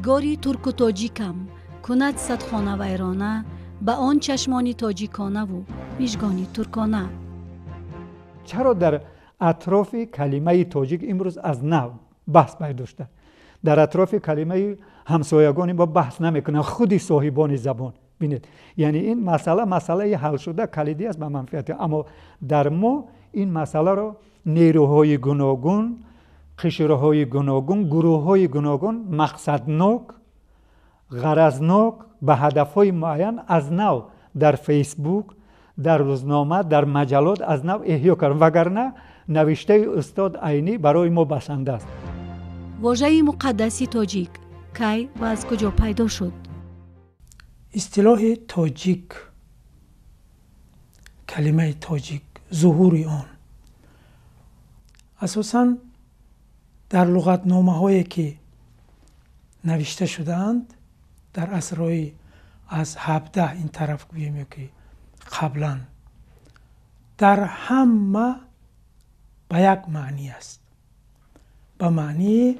Нигори турку тоҷикам кунад садхона вайрона, ба он чашмони тоҷиконаву мижгони туркона. Чаро дар атрофи калимаи тоҷик имрӯз аз нав баҳс пайдо шуда? Дар атрофи калимаи ҳамсоягони мо баҳс намекунанд худи соҳибони забон. Бинед, яъне ин масъала масъалаи ҳалшуда калидӣ аст ба манфиати, аммо дар мо ин масъаларо нерӯҳои гуногун, қишрҳои гуногун, гурӯҳҳои гуногун мақсаднок, ғаразнок ба ҳадафҳои муайян аз нав дар Фейсбук, дар рӯзнома, дар маҷаллот аз нав эҳё карданд, вагарна навиштаи устод Айнӣ барои мо басанда аст. Вожаи муқаддаси тоҷик кай ва аз куҷо пайдо шуд? Истилоҳи тоҷик, калимаи тоҷик, зуҳури он асосан дар луғатномаҳое ки навишта шудаанд дар асрҳои аз 17 ин тараф гӯем ё ки қаблан, дар ҳама ба як маънӣ аст, ба маънии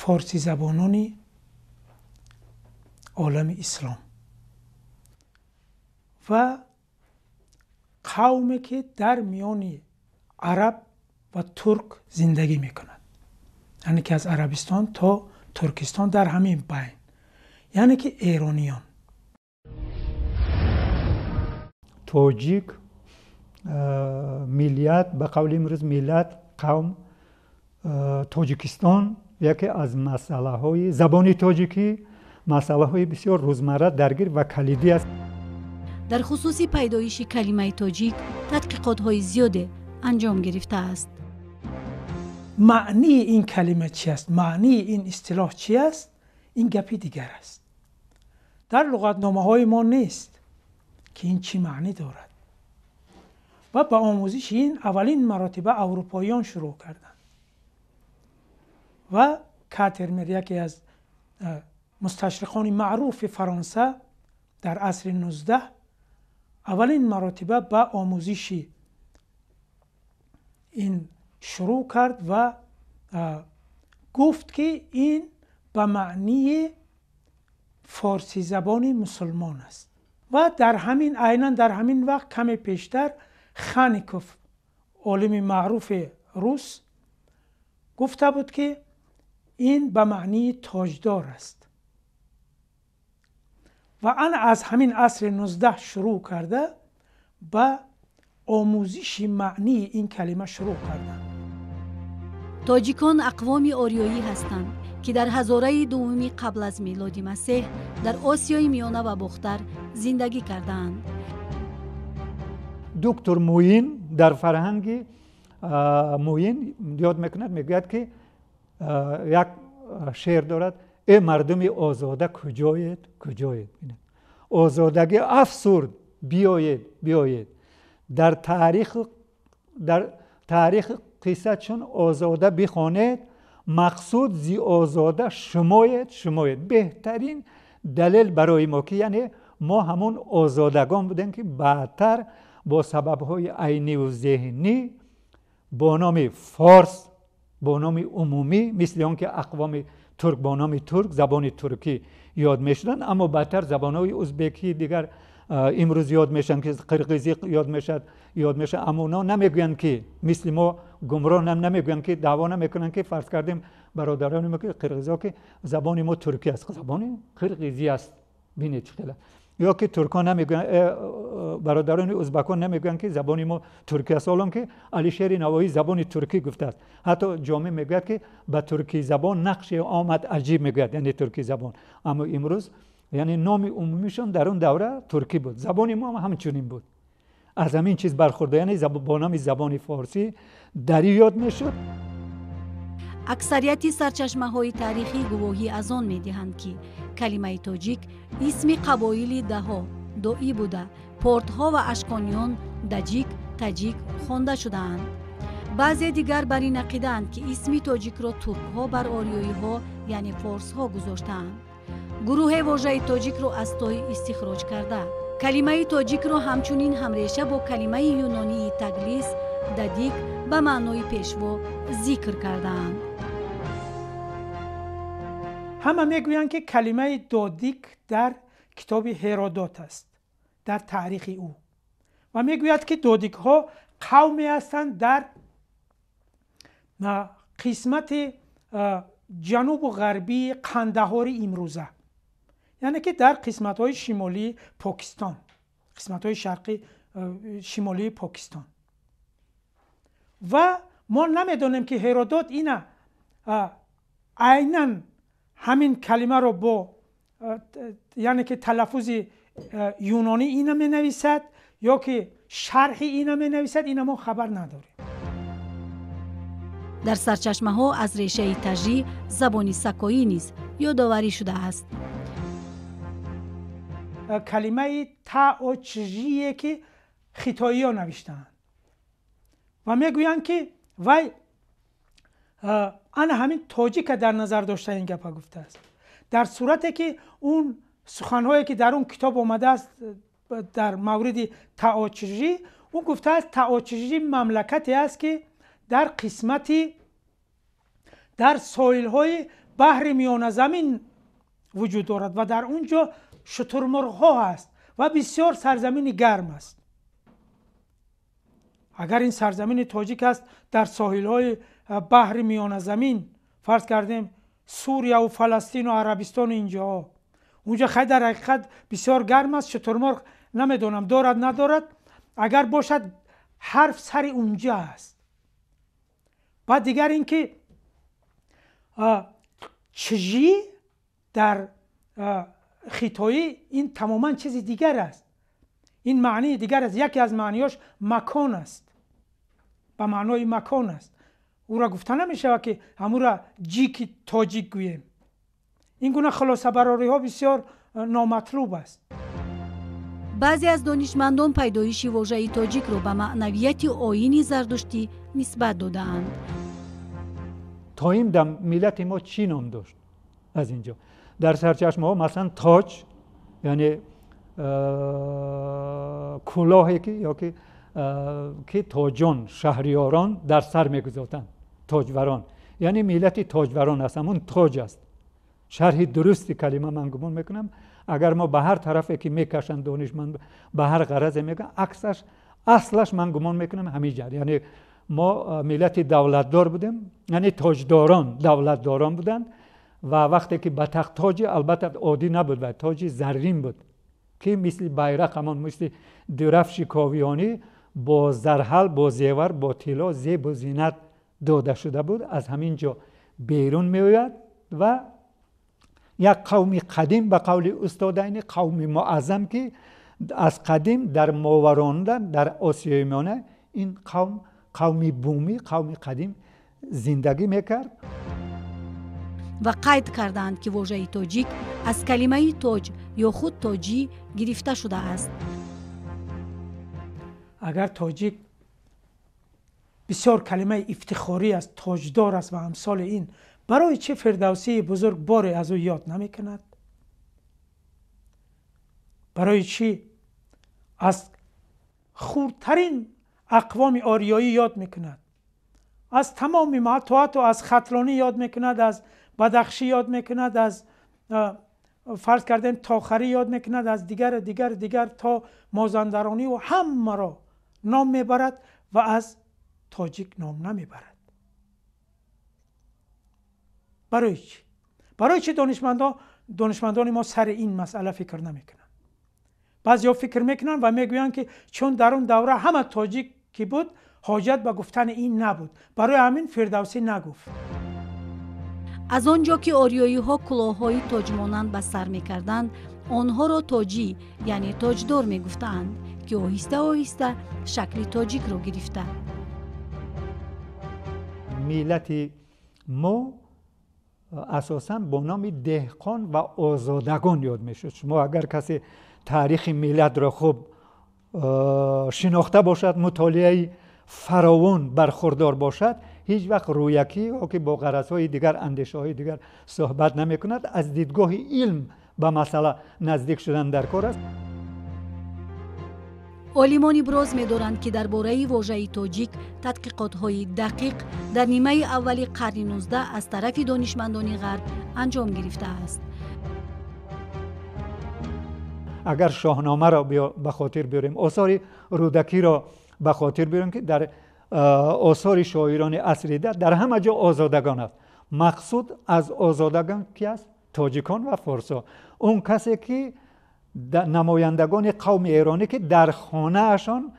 форсизабонони олами ислом ва қавме ки дар миёни араб ва турк зиндагӣ мекунад, яъне ки аз Арабистон то Туркистон дар ҳамин байн, яъне ки эрониён. Тоҷик миллият, ба қавли имрӯз миллат, қавм, Тоҷикистон яке аз масъалаҳои забони тоҷикӣ, масъалаҳои бисёр рӯзмарра даргир ва калидӣ аст. Дар хусуси пайдоиши калимаи тоҷик тадқиқотҳои зиёде анҷом гирифтааст. Маънии ин калима чи аст, маънии ин истилоҳ чи аст, ин гапи дигар аст. Дар луғатномаҳои мо нест ки ин чӣ маънӣ дорад ва ба омӯзиши ин аввалин маротиба аврупоиён шурӯъ карданд ва Катермер, яке аз мусташриқони маъруфи Фаронса дар асри 19, аввалин маротиба ба омӯзиши ин шурӯъ кард ва гуфт ки ин ба маънии форсизабони мусулмон аст. Ва дар ҳамин айнан дар ҳамин вақт каме пештар Хаников, олими маъруфи рус, гуфта буд ки ин ба маънии тоҷдор аст. Ва ана аз ҳамин асри 19 шурӯъ карда ба омӯзиши маънии ин калима шурӯъ карданд. Тоҷикон ақвоми ориёӣ ҳастанд ки дар ҳазораи дуввуми қабл аз милоди Масеҳ дар Осиёи Миёна ва Бохтар зиндагӣ кардаанд. Доктор Муин дар фарҳанги Муин ёд мекунад, мегӯяд ки як шеър дорад: э мардуми озода куҷоед, куҷоед? Озодагӣ афсурд, биёед, биёед. Дар таърих қисса чун озода бихонед, мақсуд зи озода шумоед, шумоед. Беҳтарин далел барои мо ки яъне мо ҳамон озодагон будем ки баъдтар бо сабабҳои айниву зеҳнӣ бо номи форс, бо номи умумӣ, мисли он ки ақвоми турк бо номи турк, забони туркӣ ёд мешуданд, аммо баъдтар забонҳои узбекӣ дигар имрӯз ёд мешаванд, ки қирғизӣ ёд мешавад, ёд мешавад, аммо онҳо намегӯянд ки мисли мо гумроҳ намегӯянд ки даъво намекунанд ки фарз кардем бародарони мо ки қирғизҳо ки забони мо туркӣ аст, забони қирғизӣ аст. Бинед чӣ хела. Ё ки туркҳо намегӯянд, бародарони узбакон намегӯянд ки забони мо туркӣ аст, ҳолон ки Алишери Навоӣ забони туркӣ гуфтааст. Ҳатто Ҷомӣ мегӯяд ки ба туркӣ забон нақши омад аҷиб мегӯяд, яъне туркӣ забон. Аммо имрӯз яъне номи умумишон дар он давра туркӣ буд, забони мо ҳам ҳамчунин буд. Аз ҳамин чиз бархӯрда, яъне бо номи забони форсӣ дарӣ ёд мешуд. Аксарияти сарчашмаҳои таърихӣ гувоҳӣ аз он медиҳанд ки калимаи тоҷик исми қабоили даҳо доӣ буда, портҳо ва ашкониён даҷик, таҷик хонда шудаанд. Баъзе дигар бар ин ақидаанд ки исми тоҷикро туркҳо бар ориёиҳо, яъне форсҳо гузоштаанд. Гурӯҳе вожаи тоҷикро аз той истихроҷ карда. Калимаи тоҷикро ҳамчунин ҳамреша бо калимаи юнонии таглис, дадик ба маънои пешво зикр кардаанд. Ҳама мегӯянд, ки калимаи додик дар китоби Ҳеродот аст, дар таърихи ӯ, ва мегӯяд, ки додикҳо қавме ҳастанд дар қисмати ҷанубу ғарбии Қандаҳори имрӯза, яъне ки дар қисматҳои шимолии Покистон, қисматҳои шарқи шимолии Покистон. Ва мо намедонем, ки Ҳеродот ина айнан ҳамин калимаро бо, яъне ки талаффузи юнонӣ ина менависад ё ки шарҳи ина менависад, ина мо хабар надорем. Дар сарчашмаҳо аз решаи тажӣ забони сакоӣ низ ёдоварӣ шудааст. Калимаи таочжие, ки хитоиё навиштаанд ва мегӯянд, ки вай ана ҳамин тоҷика дар назар дошта ин гапа гуфтааст, дар сурате ки он суханҳое, ки дар он китоб омадааст дар мавриди таочжи, ӯ гуфтааст, таочжи мамлакате аст, ки дар қисмати дар соҳилҳои баҳри Миёназамин вуҷуд дорад ва дар он ҷо шутурмурғҳо ҳаст ва бисёр сарзамини гарм аст. Агар ин сарзамини тоҷик аст дар соҳилҳои баҳри Миёназамин, фарз кардем, Сурияву Фаластину Арабистону инҷоҳо, унҷо хай дар ҳақиқат бисёр гарм аст, шутурмурғ намедонам дорад, надорад, агар бошад, ҳарф сари унҷа аст. Баъд дигар ин ки чжи дар хитоӣ ин тамоман чизи дигар аст, ин маънии дигар аст. Яке аз маъниёш макон аст, ба маънои макон аст. Ӯра гуфта намешавад, ки ҳамура ҷики тоҷик гӯем. Ин гуна хулосабарориҳо бисёр номатлуб аст. Баъзе аз донишмандон пайдоиши вожаи тоҷикро ба маънавияти оини зардуштӣ нисбат додаанд. То ин дам миллати мо чӣ ном дошт? Аз инҷо дар сарчашмаҳо, масалан, тоҷ, яъне кулоҳе ки ё ки тоҷон, шаҳриёрон дар сар мегузоштанд, тоҷварон, яъне миллати тоҷварон аст, ҳамун тоҷ аст. Шарҳи дурусти калима, ман гумон мекунам, агар мо ба ҳар тарафе ки мекашанд донишманд, ба ҳар ғаразе мегӯянд, аксаш, аслаш, ман гумон мекунам, ҳамин ҷар, яъне мо миллати давлатдор будем, яъне тоҷдорон, давлатдорон буданд. Ва вақте ки ба тахт, тоҷи албатта оддӣ набуд ва тоҷи заррин буд, ки мисли байрақ, ҳамон мисли дурафши ковиёнӣ, бо зарҳал, бо зевар, бо тилло зебу зинат дода шуда буд. Аз ҳамин ҷо берун меояд ва як қавми қадим, ба қавли устод Айнӣ, қавми муаззам, ки аз қадим дар моваронда, дар Осиёи Миёна ин қавм, қавми бумӣ, қавми қадим зиндагӣ мекард. Ва қайд кардаанд, ки вожаи тоҷик аз калимаи тоҷ ё худ тоҷӣ гирифта шудааст. Агар тоҷик бисёр калимаи ифтихорӣ аст, тоҷдор аст ва амсоли ин, барои чӣ Фирдавсии бузург боре аз ӯ ёд намекунад? Барои чӣ аз хурдтарин ақвоми ориёӣ ёд мекунад, аз тамоми, то ҳатто аз хатлонӣ ёд мекунад, аз бадахшӣ ёд мекунад, аз, фарз кардем, тохарӣ ёд мекунад, аз дигар, дигар, дигар, то мозандаронӣ ва ҳамаро ном мебарад ва аз тоҷик ном намебарад? Барои чӣ? Барои чӣ донишмандони мо сари ин масъала фикр намекунанд? Баъзеҳо фикр мекунанд ва мегӯянд, ки чун дар он давра ҳама тоҷик ки буд, ҳоҷат ба гуфтани ин набуд, барои ҳамин Фирдавсӣ нагуфт. Аз он ҷо ки ориёиҳо кулоҳҳои тоҷмонанд ба сар мекарданд, онҳоро тоҷӣ, яъне тоҷдор мегуфтаанд, ки оҳиста оҳиста шакли тоҷикро гирифта. Миллати мо асосан бо номи деҳқон ва озодагон ёд мешуд. Шумо агар касе таърихи миллатро хуб шинохта бошад, мутолиаи фаровон бархурдор бошад, ҳеҷ вақт рӯякӣ ё ки бо ғаразҳои дигар, андешаҳои дигар суҳбат намекунад. Аз дидгоҳи илм ба масъала наздик шудан дар кор аст. Олимон иброз медоранд, ки дар бораи вожаи тоҷик тадқиқотҳои дақиқ дар нимаи аввали қарни 19 аз тарафи донишмандони ғарб анҷом гирифтааст. Агар шоҳномаро ба хотир биёрем, осори Рӯдакиро ба хотир биёрем, ки дар осори шоирони асри 10 дар ҳама ҷо озодагон аст. Мақсуд аз озодагон ки аст? Тоҷикон ва форсҳо. Он касе ки намояндагони қавми эронӣ, ки дар хонаашон,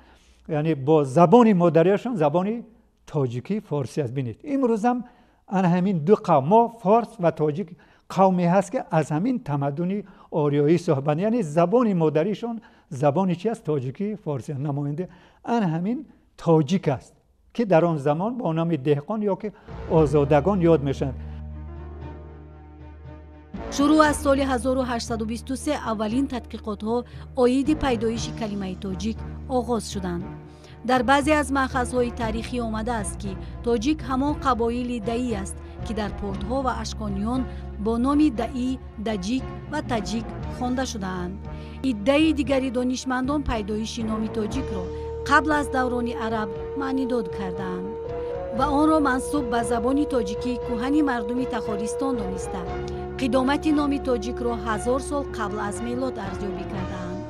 яъне бо забони модариашон забони тоҷикӣ форсӣ аст. Бинед, имрӯзам ана ҳамин ду қавм, мо форс ва тоҷик, қавме ҳаст, ки аз ҳамин тамаддуни ориёӣ суҳбат, яъне забони модаришон забони чи аст? Тоҷикӣ форсӣ. Намоянда ана ҳамин тоҷик аст, ки дар он замон бо номи деҳқон ё ки озодагон ёд мешаванд. Шурӯъ аз соли 1823 аввалин тадқиқотҳо оиди пайдоиши калимаи тоҷик оғоз шуданд. Дар баъзе аз маъхазҳои таърихӣ омадааст, ки тоҷик ҳамон қабоили даӣ аст, ки дар портҳо ва ашкониён бо номи даӣ, даҷик ва таҷик хонда шудаанд. Иддаи дигари донишмандон пайдоиши номи тоҷикро қабл аз даврони араб маънидод кардаанд ва онро мансуб ба забони тоҷикии кӯҳани мардуми Тахористон дониста, қидомати номи тоҷикро 1000 сол қабл аз мелод арзёбӣ кардаанд.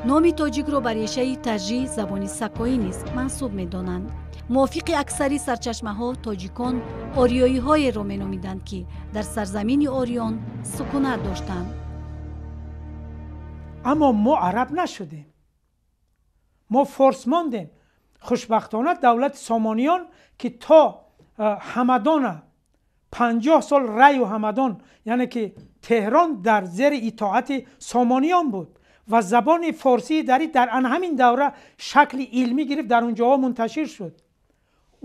Номи тоҷикро ба решаи тажи забони сакоӣ низ мансуб медонанд. Мувофиқи аксари сарчашмаҳо, тоҷикон ориёиҳоеро меномиданд, ки дар сарзамини ориён сукунат доштанд. Аммо мо араб нашудем, мо форс мондем. Хушбахтона давлати Сомониён, ки то Ҳамадона 50 сол раю Ҳамадон, яъне ки Теҳрон, дар зери итоати Сомониён буд ва забони форсии дарӣ дар ан ҳамин давра шакли илмӣ гирифт, дар унҷоҳо мунташир шуд,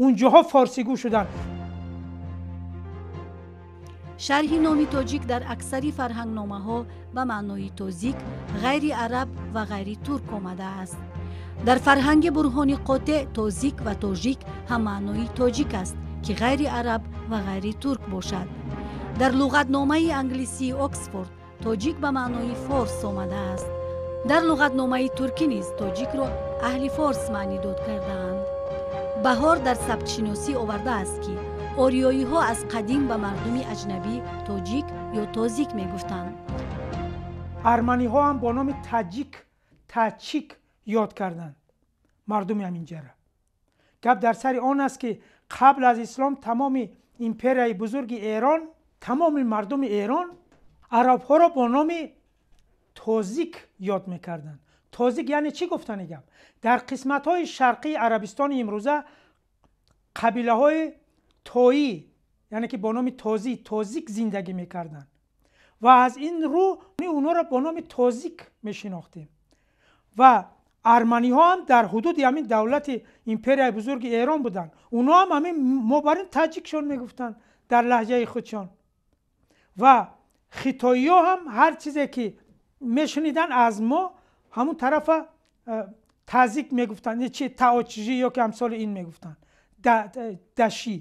унҷоҳо форсигӯ шуданд. Шарҳи номи тоҷик дар аксари фарҳангномаҳо ба маънои тозик, ғайри араб ва ғайри турк омадааст. Дар фарҳанги Бурҳони Қотеъ тозик ва тожик ҳам маънои тоҷик аст, ки ғайри араб ва ғайри турк бошад. Дар луғатномаи англисии Оксфорд тоҷик ба маънои форс омадааст. Дар луғатномаи туркӣ низ тоҷикро аҳли форс маънидод кардаанд. Баҳор дар сабтшиносӣ овардааст, ки ориёиҳо аз қадим ба мардуми аҷнабӣ тоҷик ё тозик мегуфтанд. Арманиҳо ҳам бо номи таҷик, тачик ёд карданд мардуми ҳаминҷара. Гап дар сари он аст, ки қабл аз ислом тамоми империяи бузурги Эрон, тамоми мардуми Эрон арабҳоро бо номи тозик ёд мекарданд. Тозик яъне чӣ гуфтани гап? Дар қисматҳои шарқии Арабистони имрӯза қабилаҳои тоӣ, яъне ки бо номи тозӣ, тозик зиндагӣ мекарданд ва аз ин рӯ онҳоро бо номи тозик мешинохтем. Ва арманиҳо ҳам дар ҳудуди ҳамин давлати империяи бузурги Эрон буданд. Онҳо ҳам ҳамин мо бар ин таҷикшон мегуфтанд дар лаҳҷаи худшон. Ва хитоиҳо ҳам ҳар чизе ки мешуниданд аз мо, ҳамун тарафа тазик мегуфтанд, чи таочжи ё ки амсоли ин мегуфтанд, дашӣ.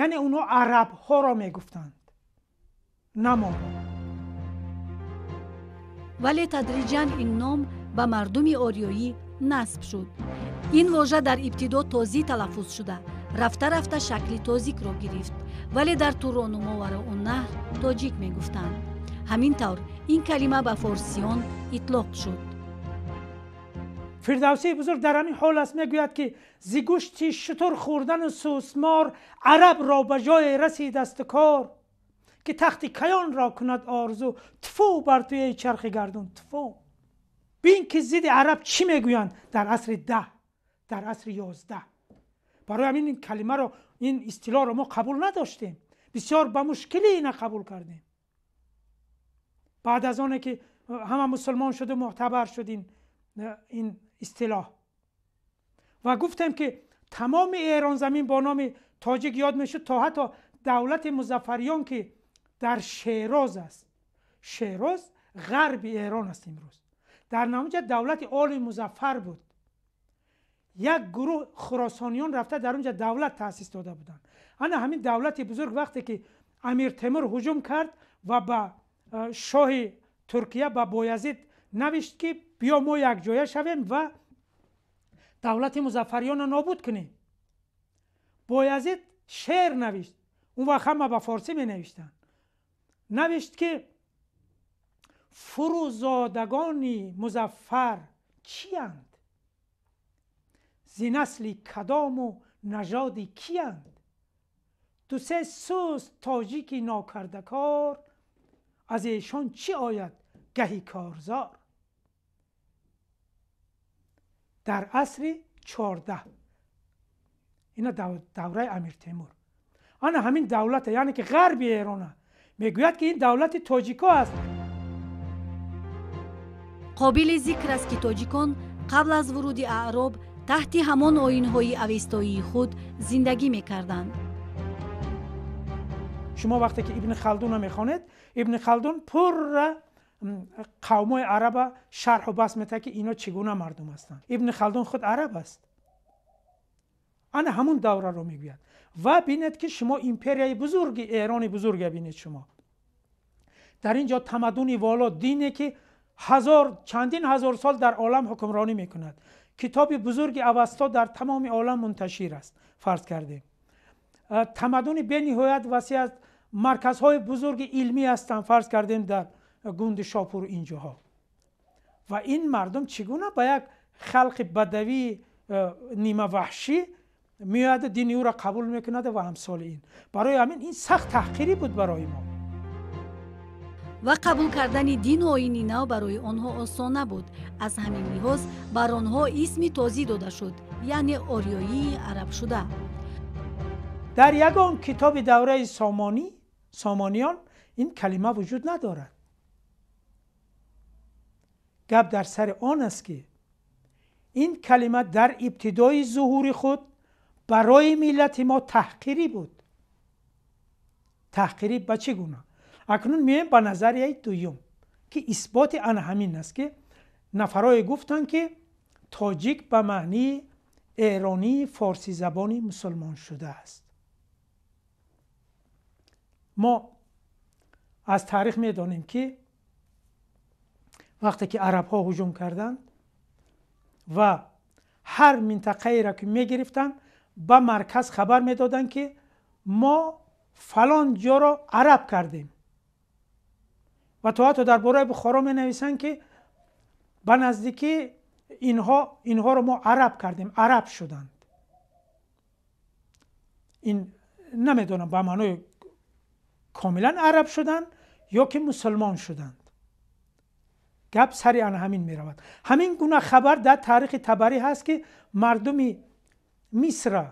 Яъне онҳо арабҳоро мегуфтанд, на мо. Вале тадриҷан ин ном ба мардуми ориёӣ насб шуд. Ин вожа дар ибтидо тозӣ талаффуз шуда, рафта-рафта шакли тозикро гирифт, вале дар Турону Мовароуннаҳр тоҷик мегуфтанд. Ҳамин тавр ин калима ба форсиён итлоқ шуд. Фирдавсии бузург дар ҳамин ҳол аст, мегӯяд, ки зи гӯшти шутур хӯрдану сусмор арабро ба ҷое расидасту кор, ки тахти каёнро кунад орзу, тфу бар ту эй чархи гардун тфу. Бин ки зидди араб чӣ мегӯянд дар асри 10, дар асри 11. Барои ҳамин ин калимаро, ин истилоҳро мо қабул надоштем, бисёр ба мушкилӣ ина қабул кардем. Баъд аз оне ки ҳама мусулмон шуду мӯътабар шуд ин истилоҳ. Ва гуфтем, ки тамоми Эронзамин бо номи тоҷик ёд мешуд, то ҳатто давлати Музаффариён, ки дар Шероз аст. Шероз ғарби Эрон аст имрӯз. Дар намуҷа давлати Оли Музаффар буд. Як гурӯҳ хуросониён рафта дар онҷа давлат таъсис дода буданд. Ана ҳамин давлати бузург вақте ки Амир Темур ҳуҷум кард ва ба шоҳи Туркия, ба Боязид навишт, ки биё мо якҷоя шавем ва Давлати Музаффариёнро нобуд кунем. Боязид шеър навишт, он вақт ҳама ба форсӣ менавиштанд. Навишт ки фурӯзодагони Музаффар чиянд? Зи насли кадому нажоди киянд? Ду се суст тоҷики нокардакор, аз эшон чӣ ояд гаҳи корзор? Дар асри 14, ина давраи Амир Темур, ана ҳамин давлата, яъне ки ғарби Эрона, мегӯяд ки ин давлати тоҷико аст. Қобили зикр аст, ки тоҷикон қабл аз вуруди аъроб таҳти ҳамон оинҳои авестоии худ зиндагӣ мекарданд. Шумо вақте ки Ибни Халдунро мехонед, Ибни Халдун пурра қавмҳои араба шарҳу баст метаҳад, ки ино чӣ гуна мардум ҳастанд. Ибни Халдун худ араб аст, ана ҳамун давраро мегӯяд. Ва бинед ки шумо империяи бузурги Эрони бузурга бинед. Шумо дар ин ҷо тамаддуни воло, дине ки чандин ҳазор сол дар олам ҳукмронӣ мекунад, китоби бузурги Авасто дар тамоми олам мунташир аст, фарз кардем, тамаддуни бениҳоят васеъ аст, марказҳои бузурги илмӣ ҳастанд, фарз кардем дар Гунди Шопур инҷоҳо. Ва ин мардум чӣ гуна ба як халқи бадавии нимаваҳшӣ меояд, дини ӯро қабул мекунад ва амсоли ин. Барои ҳамин ин сахт таҳқирӣ буд барои мо. Ва қабул кардани дину оини нав барои онҳо осон набуд. Аз ҳамин лиҳоз бар онҳо исми тозӣ дода шуд, яъне ориёии арабшуда. Дар ягон китоби давраи сомониён ин калима вуҷуд надорад. Гап дар сари он аст, ки ин калима дар ибтидои зуҳури худ барои миллати мо таҳқирӣ буд. Таҳқирӣ ба чӣ гуна? Акнун меоем ба назарияи дуюм, ки исботи ана ҳамин аст, ки нафарое гуфтанд, ки тоҷик ба маънии эронии форсизабони мусулмон шудааст. Мо аз таърих медонем, ки вақте ки арабҳо ҳуҷум карданд ва ҳар минтақаеро ки мегирифтанд, ба марказ хабар медоданд, ки мо фалон ҷоро араб кардем. Ва то ҳатто дар бораи Бухоро менависанд, ки ба наздикӣ инҳоро мо араб кардем, араб шуданд. Ин намедонам ба маънои комилан араб шуданд ё ки мусулмон шуданд. Гап сари ана ҳамин меравад. Ҳамин гуна хабар дар таърихи Табарӣ ҳаст, ки мардуми Мисра,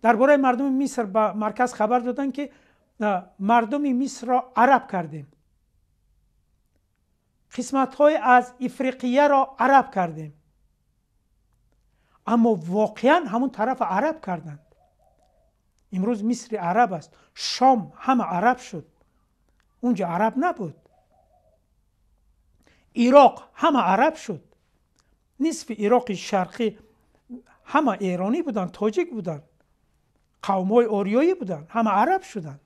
дар бораи мардуми Миср ба марказ хабар доданд, ки мардуми Мисрро араб кардем, қисматҳои аз Ифриқияро араб кардем. Аммо воқеан ҳамун тараф араб карданд. Имрӯз Мисри араб аст, Шом ҳама араб шуд, унҷо араб набуд. Ироқ ҳама араб шуд, нисфи Ироқи шарқӣ ҳама эронӣ буданд, тоҷик буданд, қавмҳои ориёӣ буданд, ҳама араб шуданд.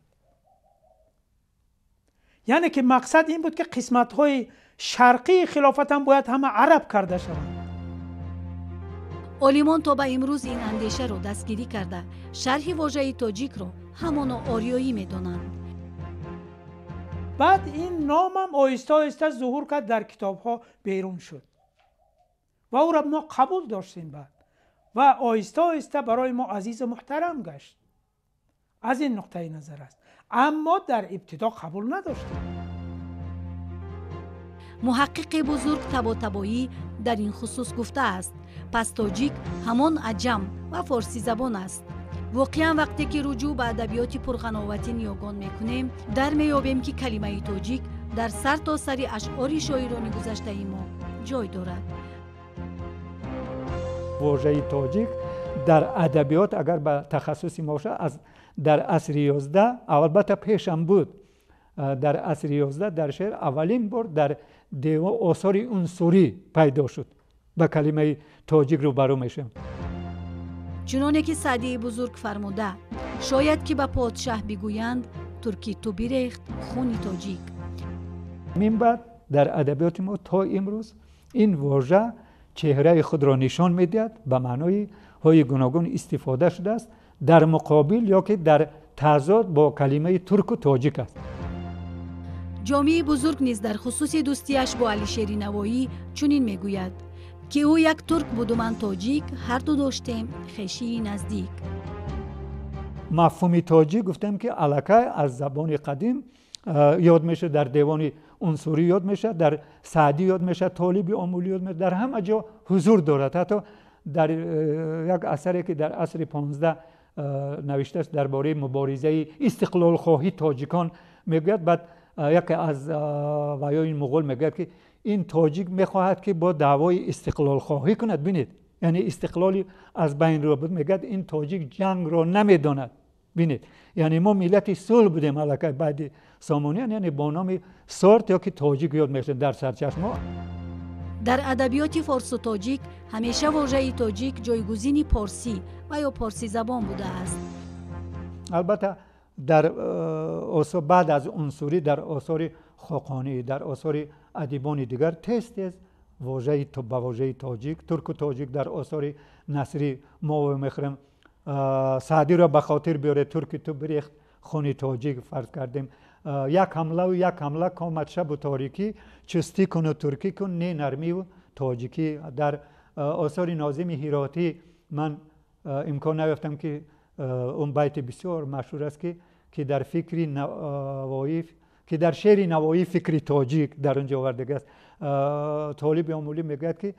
Яъне ки мақсад ин буд, ки қисматҳои шарқии хилофат ҳам бояд ҳама араб карда шаванд. Олимон то ба имрӯз ин андешаро дастгирӣ карда, шарҳи вожаи тоҷикро ҳамоно ориёӣ медонанд. Баъд ин номам оҳиста оҳиста зуҳур кард, дар китобҳо берун шуд ва ӯро мо қабул доштем. Баъд ва оҳиста оҳиста барои мо азизу муҳтарам гашт. Аз ин нуқтаи назар аст, аммо дар ибтидо қабул надоштем. Муҳаққиқи бузург Таботабоӣ дар ин хусус гуфтааст: пас тоҷик ҳамон аҷам ва форсизабон аст. Воқеан вақте ки руҷӯъ ба адабиёти пурғановати ниёгон мекунем, дар меёбем, ки калимаи тоҷик дар сар то сари ашъори шоирони гузаштаи мо ҷой дорад. Вожаи тоҷик дар адабиёт, агар ба тахассуси мо бошад, аз дар асри 11, албатта пешам буд, дар асри 11 дар шеър аввалин бор дар девон осори унсурӣ пайдо шуд, ба калимаи тоҷик рӯбарӯ мешавем. Чуноне ки Саъдии бузург фармуда, шояд ки ба подшаҳ бигӯянд: турки ту бирехт хуни тоҷик. Мин баъд дар адабиёти мо то имрӯз ин вожа чеҳраи худро нишон медиҳад, ба маънои ҳои гуногун истифода шудааст дар муқобил ё ки дар тазод бо калимаи турку тоҷик аст. Ҷомии бузург низ дар хусуси дӯстиаш бо Алишери Навоӣ чунин мегӯяд, ки ӯ як турк буду ман тоҷик, ҳарду доштем хешии наздик. Мафҳуми тоҷик гуфтем ки аллакай аз забони қадим ёд мешавад, дар девони унсурӣ ёд мешавад, дар Саъдӣ ёд мешавад, Толиби Омулӣ ёд мешавад, дар ҳама ҷо ҳузур дорад. Ҳатто дар як асаре ки дар асри 15 навиштааст дар бораи муборизаи истиқлолхоҳии тоҷикон мегӯяд, баъд яке аз ваёи муғул мегӯяд ки ин тоҷик мехоҳад ки бо даъвои истиқлолхоҳӣ кунад. Бинед, яъне истиқлоли аз байн ро буд, мегӯяд ин тоҷик ҷангро намедонад. Бинед, яъне мо миллати сулҳ будем аллакай баъди Сомониён, яъне бо номи сорт ё ки тоҷик ёд мешавад дар сарчашмо. Дар адабиёти форсу тоҷик ҳамеша вожаи тоҷик ҷойгузини порсӣ ва ё порсизабон будааст. Албатта дар баъд аз унсурӣ дар осори Хоқонӣ, дар осори адибони дигар тез тез вожаи ба вожаи тоҷик, турку тоҷик дар осори насрӣ мо мехӯрем. Саъдиро ба хотир биёред, турки ту бирехт хуни тоҷик фарз кардем. Як ҳамлаву як ҳамла комад шабу торикӣ, чустӣ куну туркӣ кун, не нармиву тоҷикӣ. Дар осори Нозими Ҳиротӣ ман имкон наёфтам ки он байти бисёр машҳур аст ки дар фикри Навоӣ, ки дар шеъри Навоӣ фикри тоҷик дар он ҷо овардагааст. Толиби Омулӣ мегӯяд ки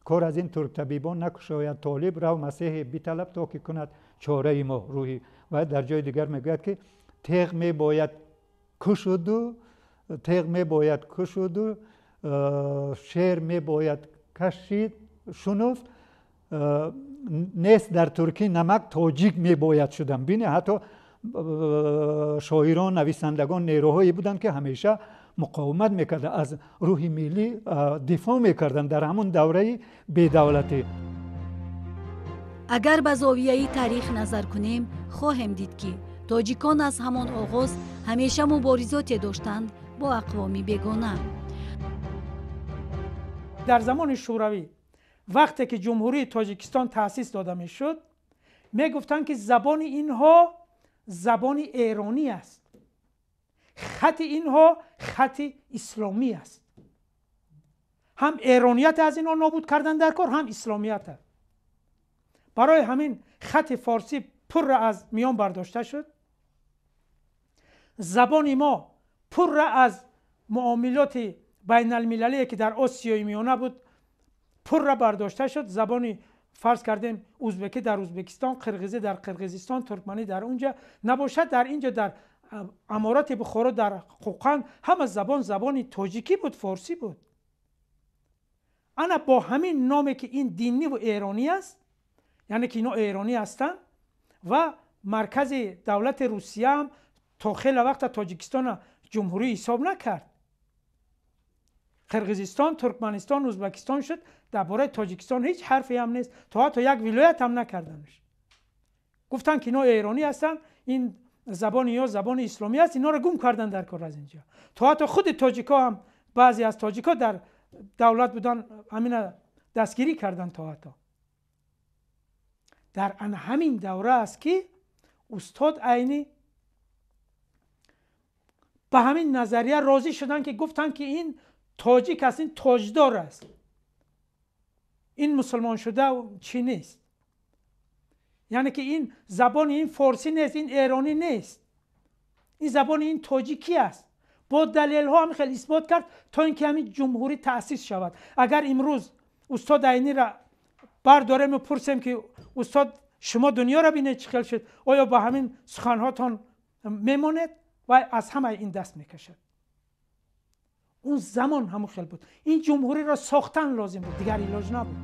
кор аз ин турктабибон накушояд толиб, рав масеҳе биталаб то ки кунад чораи мо рӯҳӣ. Ва дар ҷои дигар мегӯяд ки теғ мебояд кушуду, теғ мебояд кушуду, шер мебояд кашид шунуфт, нест дар туркӣ намак, тоҷик мебояд шудам. Бине, ҳатто шоирон, нависандагон нерӯҳое буданд ки ҳамеша муқовимат мекарданд, аз рӯҳи миллӣ дифоъ мекарданд дар ҳамон давраи бедавлатӣ. Агар ба зовияи таърих назар кунем, хоҳем дид ки тоҷикон аз ҳамон оғоз ҳамеша муборизоте доштанд бо ақвоми бегона. Дар замони Шӯравӣ вақте ки Ҷумҳурии Тоҷикистон таъсис дода мешуд, мегуфтанд ки забони инҳо забони эронӣ аст, хати инҳо хати исломӣ аст. Ҳам эроният аз инҳо нобуд кардан дар кор, ҳам исломият. Барои ҳамин хати форсӣ пурра аз миён бардошта шуд. Забони мо пурра аз муомилоти байналмилалие ки дар Осиёи Миёна буд пурра бардошта шуд. Забони фарз кардем узбекӣ дар Узбекистон, қирғизӣ дар Қирғизистон, туркманӣ дар унҷа набошад, дар инҷо дар Аморати Бухоро, дар Қӯқанд ҳама забон забони тоҷикӣ буд, форсӣ буд. Ана бо ҳамин номе ки ин диниву эронӣ аст, яъне ки ино эронӣ ҳастанд ва маркази давлати Русия ҳам то хеле вақта Тоҷикистона ҷумҳурӣ ҳисоб накард. Қирғизистон, Туркманистон, Узбекистон шуд, дар бораи Тоҷикистон ҳеҷ ҳарфе ҳам нест, то ҳатто як вилоят ҳам накарданаш. Гуфтанд ки ино эронӣ ҳастанд, ин забони ё забони исломӣ аст, инҳоро гум кардан дар кор аз инҷо. То ҳатто худи тоҷикҳо ҳам, баъзе аз тоҷикҳо дар давлат будан, ҳамина дастгирӣ кардан то ҳатто. Дар ҳамин давра аст ки устод Айнӣ ба ҳамин назария розӣ шуданд ки гуфтанд ки ин тоҷик аст, ин тоҷдор аст, ин мусулмон шуда чӣ нест, яъне ки ин забони ин форсӣ нест, ин эронӣ нест, ин забони ин тоҷикӣ аст. Бо далелҳо ҳам хеле исбот кард то ин ки ҳамин ҷумҳурӣ таъсис шавад. Агар имрӯз устод Айниро бардорем ва пурсем ки устод шумо дунёро бинед чӣ хел шуд, оё ба ҳамин суханҳотон мемонед? Вай аз ҳамаи ин даст мекашад. Он замон ҳамон хел буд. Ин ҷумҳуриро сохтан лозим буд, дигар илоҷ набуд.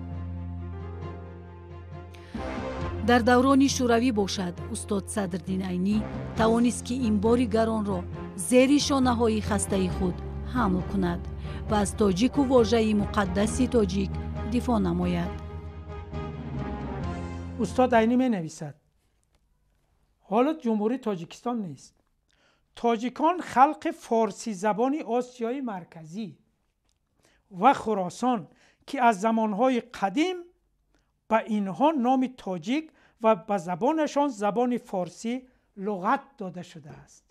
Дар даврони Шӯравӣ бошад, устод Садриддин Айнӣ тавонист ки ин бори гаронро зери шонаҳои хастаи худ ҳамл кунад ва аз тоҷику вожаи муқаддаси тоҷик дифоъ намояд. Устод Айнӣ менависад: ҳоло Ҷумҳурии Тоҷикистон нест, тоҷикон халқи форсизабони Осиёи Марказӣ ва Хуросон ки аз замонҳои қадим ба инҳо номи тоҷик ва ба забонашон забони форсӣ луғат дода шудааст.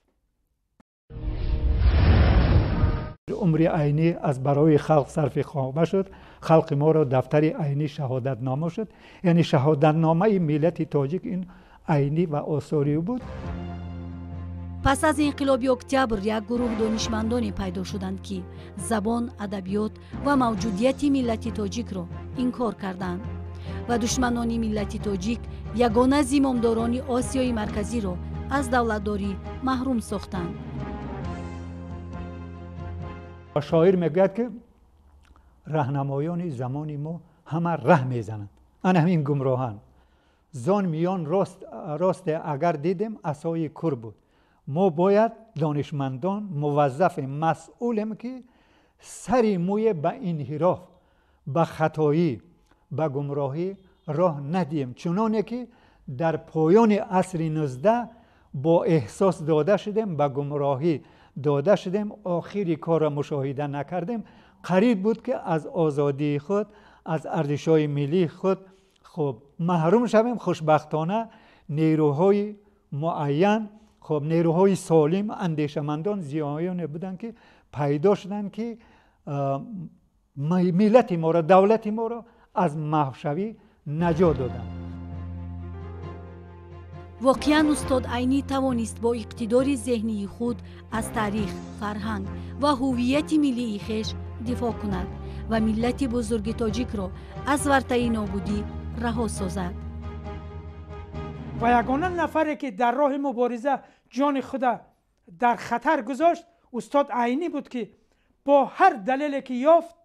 Умри Айнӣ аз барои халқ сарфи хома шуд. Халқи моро дафтари Айнӣ шаҳодатнома шуд. Яъне шаҳодатномаи миллати тоҷик ин Айнӣ ва осори ӯ буд. Пас аз инқилоби октябр як гурӯҳ донишмандоне пайдо шуданд, ки забон, адабиёт ва мавҷудияти миллати тоҷикро инкор карданд ва душманони миллати тоҷик ягона зимомдорони Осиёи Марказиро аз давлатдорӣ маҳрум сохтанд. Шоир мегӯяд, ки раҳнамоёни замони мо ҳама раҳ мезананд, ана ҳамин гумроҳанд. Зон миён росте агар дидем, асои кур буд. Мо бояд донишмандон муваззафем, масъулем, ки сари мӯе ба инҳироф, ба хатоӣ, ба гумроҳӣ роҳ надиҳем, чуноне ки дар поёни асри 19 бо эҳсос дода шудем, ба гумроҳӣ дода шудем, охири корро мушоҳида накардем. Қариб буд, ки аз озодии худ, аз арзишҳои миллии худ хуб маҳрум шавем. Хушбахтона нерӯҳои муайян, хуб нерӯҳои солим, андешамандон, зиёёне буданд, ки пайдо шуданд, ки миллати моро, давлати моро аз маҳвшавӣ наҷот доданд. Воқеан устод Айнӣ тавонист бо иқтидори зеҳнии худ аз таърих, фарҳанг ва ҳуввияти миллии хеш дифоъ кунад ва миллати бузурги тоҷикро аз вартаи нобудӣ раҳо созад. Ва ягона нафаре, ки дар роҳи мубориза ҷони худа дар хатар гузошт, устод Айнӣ буд, ки бо ҳар далеле ки ёфт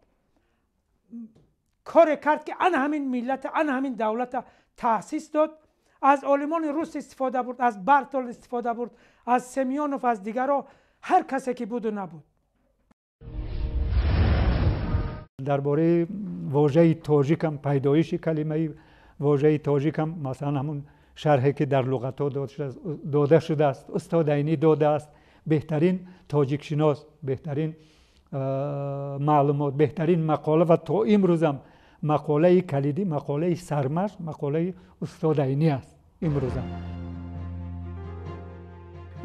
коре кард, ки ана ҳамин миллата, ана ҳамин давлата таъсис дод. Аз олимони рус истифода бурд, аз Бартол истифода бурд, аз Семёнов, аз дигарҳо, ҳар касе ки буду набуд. Дар бораи вожаи тоҷикам, пайдоиши калимаи вожаи тоҷикам, масалан ҳамун шарҳе ки дар луғатҳо дода шудааст, устод Айнӣ додааст, беҳтарин тоҷикшинос, беҳтарин маълумот, беҳтарин мақола ва то имрӯзам мақолаи калидӣ, мақолаи сармашқ, мақолаи устод Айнӣ аст имрӯзам.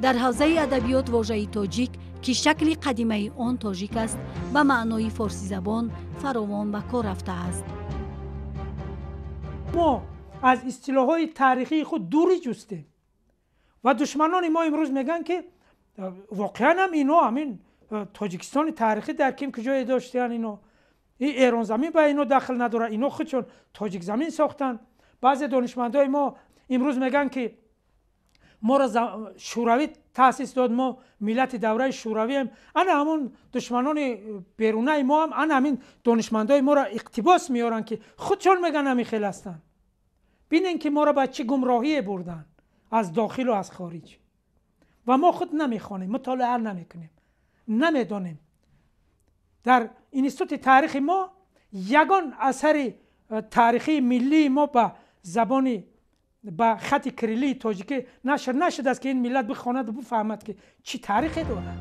Дар ҳавзаи адабиёт вожаи тоҷик, ки шакли қадимаи он тожик аст, ба маънои форсизабон фаровон ба кор рафтааст. Мо аз истилоҳҳои таърихии худ дурӣ ҷустем ва душманони мо имрӯз мегӯянд, ки воқеан ҳам ино ҳамин Тоҷикистони таърихӣ дар ким куҷое доштиянд, ино ин эронзамин ба ино дахл надорад, ино худшон тоҷикзамин сохтанд. Баъзе донишмандои мо имрӯз мегӯянд, ки моро шӯравӣ таъсис дод, мо миллати давраи шӯравием. Ана ҳамун душманони берунаи мо ҳам ана ҳамин донишмандои моро иқтибос меоранд, ки худшон мегӯянд ҳамин хел ҳастанд. Бинен, ки моро ба чӣ гумроҳие бурданд аз дохилу аз хориҷ. Ва мо худ намехонем, мутолиа намекунем, намедонем. Дар институти таърихи мо ягон асари таърихии миллии мо ба забони, ба хати кириллии тоҷикӣ нашр нашудааст, ки ин миллат бихонаду бифаҳмад, ки чӣ таърихе дорад.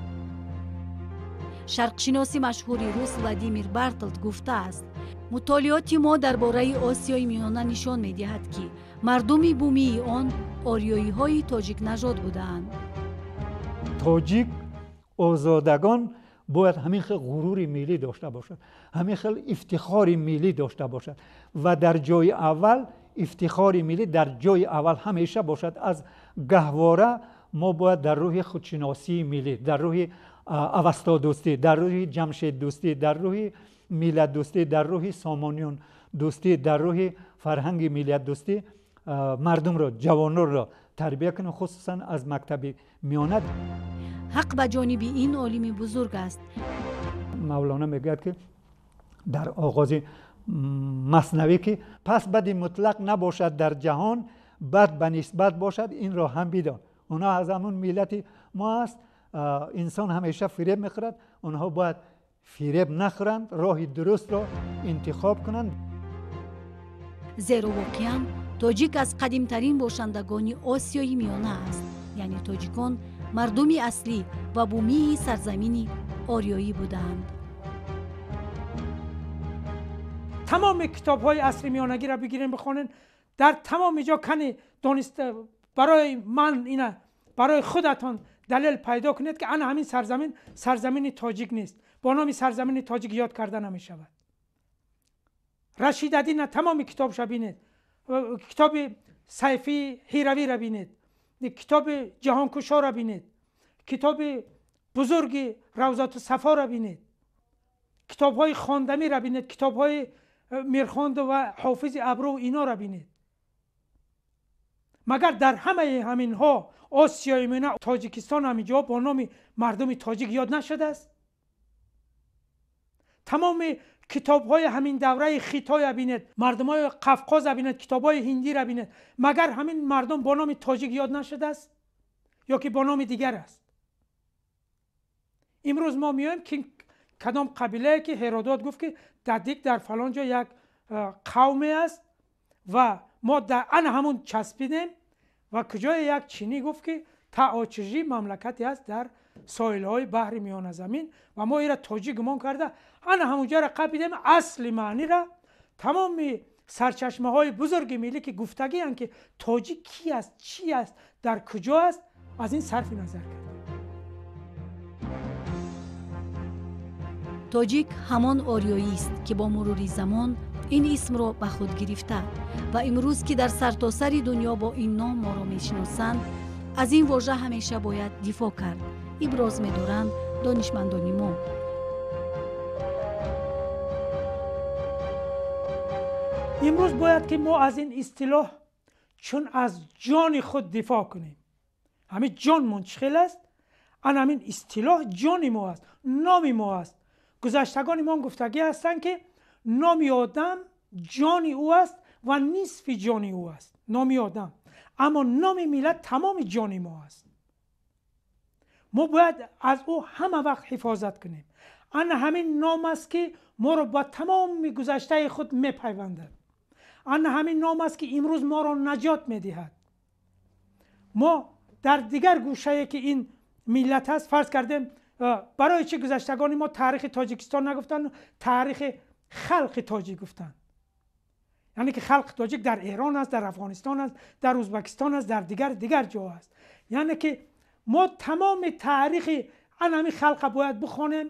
Шарқшиноси машҳури рус Владимир Бартолд гуфтааст: мутолиоти мо дар бораи Осиёи Миёна нишон медиҳад, ки мардуми бумии он ориёиҳои тоҷикнажод будаанд. Тоҷик озодагон бояд ҳамин хел ғурури миллӣ дошта бошад, ҳамин хел ифтихори миллӣ дошта бошад ва дар ҷои аввал ифтихори миллӣ дар ҷои аввал ҳамеша бошад. Аз гаҳвора мо бояд дар рӯҳи худшиносии миллӣ, дар рӯҳи авастодӯстӣ, дар рӯҳи ҷамшеддӯстӣ, дар рӯҳи миллатдӯстӣ, дар рӯҳи сомониёндӯстӣ, дар рӯҳи фарҳанги миллатдӯстӣ мардумро, ҷавононро тарбия кунем, хусусан аз мактаби миёна. Ҳақ ба ҷониби ин олими бузург аст. Мавлона мегӯяд, ки дар оғози маснавӣ, ки пас бади мутлақ набошад дар ҷаҳон, бад ба нисбат бошад, инро ҳам бидон. Онҳо аз ҳамун миллати мо аст. Инсон ҳамеша фиреб мехӯрад, онҳо бояд фиреб нахӯранд, роҳи дурустро интихоб кунанд. Зеро воқеан тоҷик аз қадимтарин бошандагони Осиёи Миёна аст, яъне тоҷикон мардуми аслӣ ва бумии сарзамини ориёӣ будаанд. Тамоми китобҳои асри миёнагиро бигирем бихонен, дар тамоми ҷо кани дониста барои ман ина барои худатон далел пайдо кунед ки ана ҳамин сарзамин сарзамини тоҷик нест, бо номи сарзамини тоҷик ёд карда намешавад. Рашидаддина тамоми китобша бинед, китоби Сайфии Ҳиравиро бинед, китоби Ҷаҳонкушоро бинед, китоби бузурги Равзату Сафоро бинед, китобҳои хондамиро бинед, китобҳои Мирхонду ва Ҳофизи Абру иноро бинед. Магар дар ҳамаи ҳаминҳо Осиёи Миёна, Тоҷикистон ҳамин ҷо бо номи мардуми тоҷик ёд нашудааст? Тамоми китобҳои ҳамин давраи Хитоя бинед, мардумҳои Қафқоза бинед, китобҳои ҳиндиро бинед, магар ҳамин мардум бо номи тоҷик ёд нашудааст ё ки бо номи дигар аст? Имрӯз мо меоем ки кадом қабилае ки Ҳеродот гуфт ки дадик дар фалон ҷо як қавме аст ва мо дар ана ҳамун часпидем, ва куҷое як чинӣ гуфт ки Таочижӣ мамлакате аст дар соҳилҳои баҳри Миёназамин ва мо ира тоҷик гумон карда ана ҳамунҷоро қапидем. Асли маънира тамоми сарчашмаҳои бузурги миллӣ ки гуфтагианд ки тоҷик ки аст, чӣ аст, дар куҷо аст, аз ин сарфи назар кард. Тоҷик ҳамон ориёист ки бо мурури замон ин исмро ба худ гирифта ва имрӯз ки дар сартосари дунё бо ин ном моро мешиносанд, аз ин вожа ҳамеша бояд дифоъ кард, иброз медоранд донишмандони мо. Имрӯз бояд ки мо аз ин истилоҳ чун аз ҷони худ дифоъ кунем. Ҳамин ҷонмон чӣ хел аст, ана ҳамин истилоҳ ҷони мо аст, номи мо аст. Гузаштагони мо гуфтагӣ ҳастанд ки номи одам ҷони ӯ аст ва нисфи ҷони ӯ аст номи одам, аммо номи миллат тамоми ҷони мо аст. Мо бояд аз ӯ ҳама вақт ҳифозат кунем. Ана ҳамин ном аст ки моро ба тамоми гузаштаи худ мепайвандад. Ана ҳамин ном аст ки имрӯз моро наҷот медиҳад. Мо дар дигар гӯшае ки ин миллат аст, фарз кардем, барои чӣ гузаштагони мо таърихи Тоҷикистон нагуфтанд, таърихи халқи тоҷик гуфтанд? Яъне ки халқи тоҷик дар Эрон аст, дар Афғонистон аст, дар Ӯзбекистон аст, дар дигар ҷо аст. Яъне ки мо тамоми таърихи ана ҳамин халқа бояд бихонем,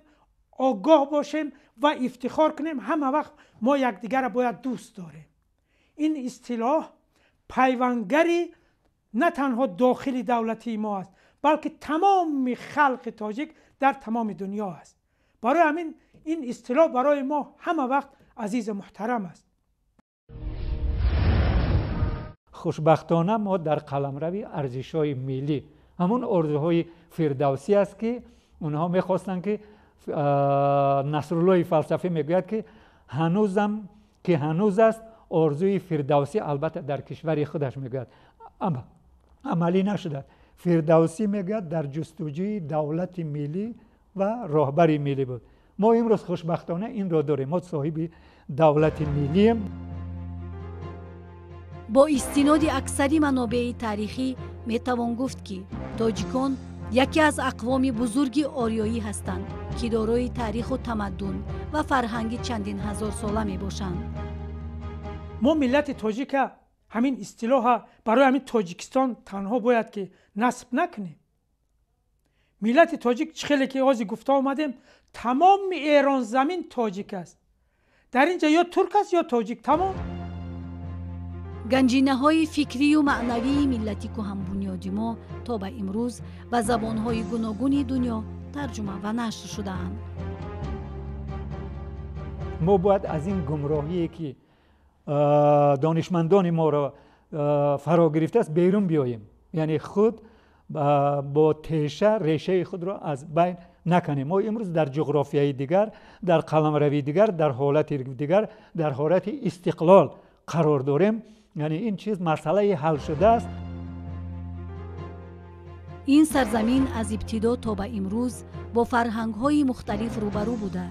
огоҳ бошем ва ифтихор кунем. Ҳама вақт мо якдигарро бояд дӯст дорем. Ин истилоҳ пайвангари на танҳо дохили давлатии мо аст, балки тамоми халқи тоҷик дар тамоми дунё аст. Барои ҳамин ин истилоҳ барои мо ҳама вақт азизу муҳтарам аст. Хушбахтона мо дар қаламрави арзишҳои миллӣ, ҳамон орзуҳои фирдавсӣ аст ки онҳо мехостанд ки Насруллоҳи фалсафӣ мегӯяд ки ҳанӯзам ки ҳанӯз аст орзуи фирдавсӣ, албатта дар кишвари худаш мегӯяд, амалӣ нашудааст. Фирдавсӣ мегӯяд дар ҷустуҷӯи давлати миллӣ ва роҳбари миллӣ буд. Мо имрӯз хушбахтона инро дорем, мо соҳиби давлати миллием. Бо истиноди аксари манобеи таърихӣ метавон гуфт ки тоҷикон яке аз ақвоми бузурги ориёӣ ҳастанд ки дорои таъриху тамаддун ва фарҳанги чандин ҳазорсола мебошанд. Мо миллати тоҷика ҳамин истилоҳа барои ҳамин Тоҷикистон танҳо бояд ки насб накунем. Миллати тоҷик чӣ хеле ки ҳозир гуфта омадем, тамоми Эронзамин тоҷик аст. Дар ин ҷо ё турк аст ё тоҷик, тамом. Ганҷинаҳои фикрию маънавии миллати кӯҳанбунёди мо то ба имрӯз ба забонҳои гуногуни дунё тарҷума ва нашр шудаанд. Мо бояд аз ин гумроҳие ки донишмандони моро фаро гирифтааст берун биёем, яъне худ бо теша решаи худро аз байн накунем. Мо имрӯз дар ҷуғрофияи дигар, дар қаламрави дигар, дар ҳолати дигар, дар ҳолати истиқлол қарор дорем. Яъне ин чиз масъалаи ҳал шудааст. Ин сарзамин аз ибтидо то ба имрӯз бо фарҳангҳои мухталиф рӯбарӯ буда,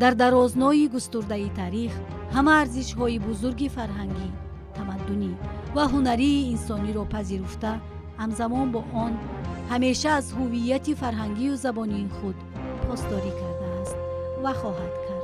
дар дарознои густурдаи таърих ҳама арзишҳои бузурги фарҳангӣ, тамаддунӣ ва ҳунарии инсониро пазируфта, ҳамзамон бо он ҳамеша аз ҳуввияти фарҳангию забонии худ посдорӣ кардааст ва хоҳад кард.